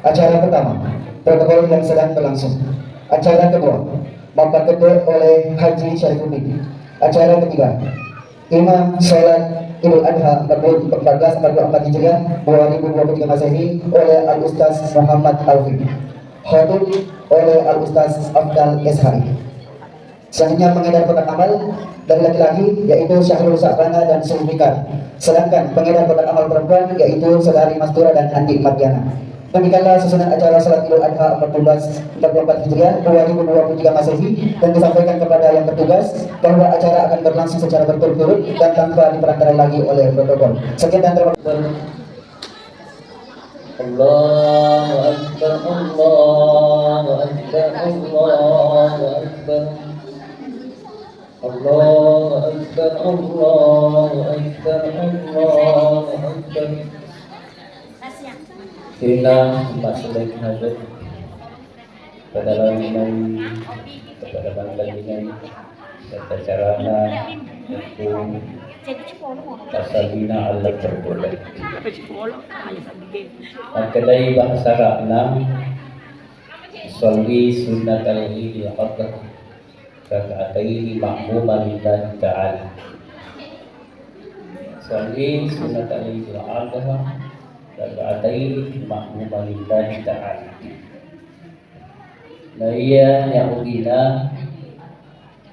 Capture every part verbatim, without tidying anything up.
Acara pertama, protokol yang sedang berlangsung. Acara kedua, mappakkette oleh Haji Syarifuddin. Acara ketiga, Imam Salat Idul Adha empat belas empat puluh empat Hijriah dua ribu dua puluh tiga Masehi oleh Al Ustaz Muhammad Alfi. Khatib oleh Al Ustaz Afdal S H I. Selanjutnya, pengedar kotak amal dari laki-laki, yaitu Syahrul Sa'bana dan Zulfikar. Sedangkan pengedar kotak amal perempuan yaitu Saudari Mastura dan Andi Mardiana. Demikianlah susunan acara Salat Idul Adha empat belas empat puluh empat Hijriah dua ribu dua puluh tiga Masehi, dan disampaikan kepada yang bertugas bahwa acara akan berlangsung secara berturut-turut dan tanpa diperantara lagi oleh protokol. Sekian dan terima kasih. Allahu Akbar, Allahu Akbar, Allahu Akbar. Allahu Akbar, Allahu Akbar, Allahu Akbar. Sina maksudnya hajat pada laminai, kepada bangkalinai, serta carana untuk pasalina Allah berbulan. Makkedai bahasa Arabna, salli sunnatal idil adha. Raka'ataini ma'muman lillahi ta'ala. Salli sunnatal idil adha raka'ataini ma'muman lillahi ta'ala. Na iya nyaugina,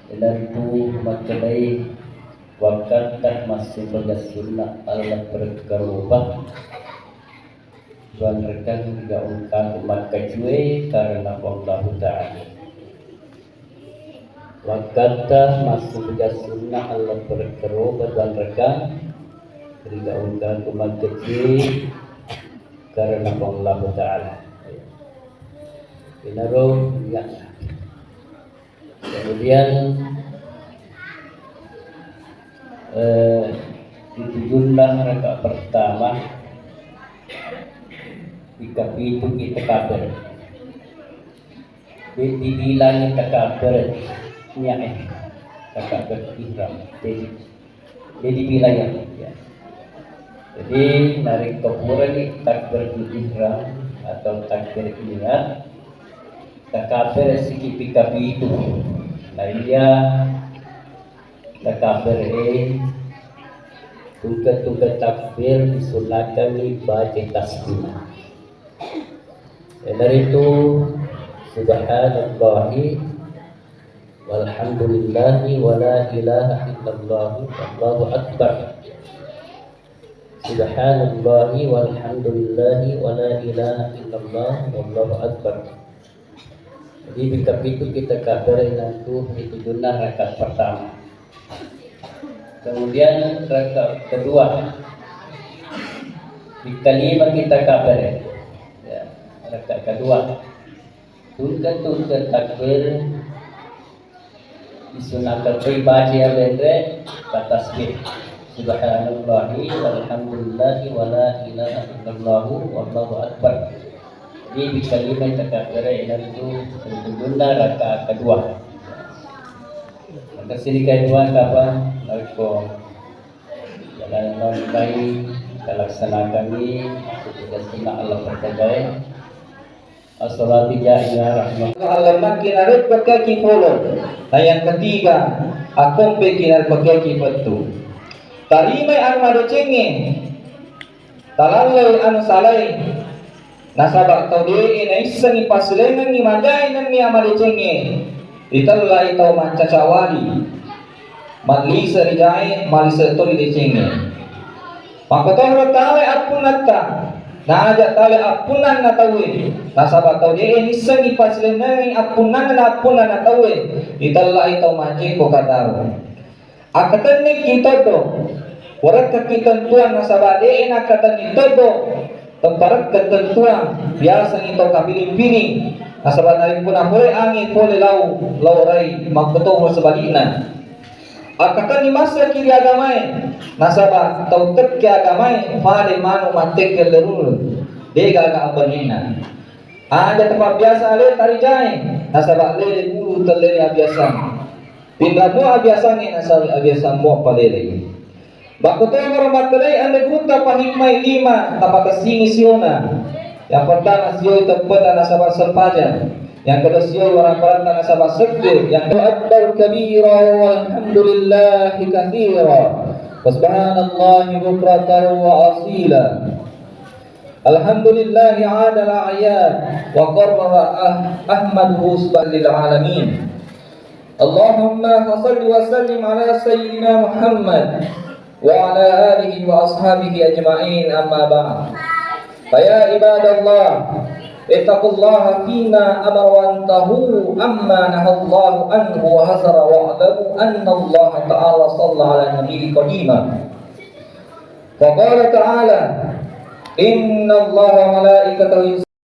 iyanaritu makkedai wakkatta massempajang sunna Allah perekkaroba duanrekang rigaungkaku makkacue karena Allahu Ta'ala. Wakkatta massempajang sunna Allah perekkaroba duanrekang rigaungkaku makkacue karena Allahu Ta'ala. Inaro niatna. Kemudian, eh, ditujunna rakaat pertama, dikapitu kita kabel. Dibilangi takabbere, niat, eh, takabbere ihram. Jadi, jadi bilangi, ya. Jadi, narekko purani takbiratul ihram atau takbir niat, takabbere siki pikapitu. Nah, iya, takabbere, eh, tungke-tungke takbir disunnakangi baca tasbih. Iyanaritu, subhanallahi walhamdulillahi wala ilaha illallah wallahu akbar. Subhanallahi walhamdulillahi wala ilaha illallah wallahu akbar. Jadi, pikapitu kita kabbere nantu ditujunna rakaat pertama. Kemudian rakaat kedua, dikalima kita kabbere. Ya, rakaat kedua. Tungke-tungke takbir disunnakan baca ya benre tasbih. Subhanallahi walhamdulillahi wala ilaha illallah wallahu akbar. Jadi dikalima takabbere iyanaritu ditujunna rakaat kedua. Maka sini kedua kapa lako jalan lain kalaksanakanni ketika sunnah Allah pertama. As-salatu jaiyah rahmat. Allahumma kina rebba kaki polo. Nah, yang ketiga, akompe kina rebba kaki pettu. Tarimai anu madecengnge. Talallai anu salai. Nasaba tau de'e naissengi pasilaingengngi majae nennia madecengnge. Ritellai tau mancacawali. Mallise ri jae, mallise to ri decengnge. Makkotoro tale appunnatta, naaja tale appunnanna tauwe, nasaba tau de'e nissengngi pasilennengngi appunnanna na appunnanna tauwe, itellai tau macekko kataro. Akkatennikki toddo, warekkekki tentuang nasaba de'e nakkatenni toddo, temparekkeng tentuang, biasangi tau kapiling-piling, nasaba narekko napole ange pole lau, lau rai, makkotoro sebalikna. Akkatenni masseki ri agamae, nasaba tau tekke agamae, fale manu mattekke lerul, degaga abbangenna. Aja temabbiasa ale tarijae, nasaba lele bulu tellele abiasang. Pinrammu abiasangnge, nasaba abiasang mo palele. Makkutongaro makkedai anre gurutta pahimmai lima, tapakessingi siona. Yang pertama, sioi teppeta nasaba sempajang. Yang kedua, sioi barang-barangta nasaba sekke. Yang kedua, akbar kabira walhamdulillahi katsira. Wa subhanallahi bukratan wa asila. Alhamdulillahi adal a'yad wa qarrara ah-, ahmaduhu subhanahu lil alamin. Allahumma fasalli wa sallim ala sayyidina Muhammad wa ala alihi wa ashabihi ajma'in, amma ba'd. Fa ya ibadallah, ittaqullaha fima amara wa antahu amma nahallahu anhu wa hazara, wa'lamu anna Allah ta'ala salla ala nabiyyi qadima. Wa qala ta'ala, inna Allah wa malaikatahu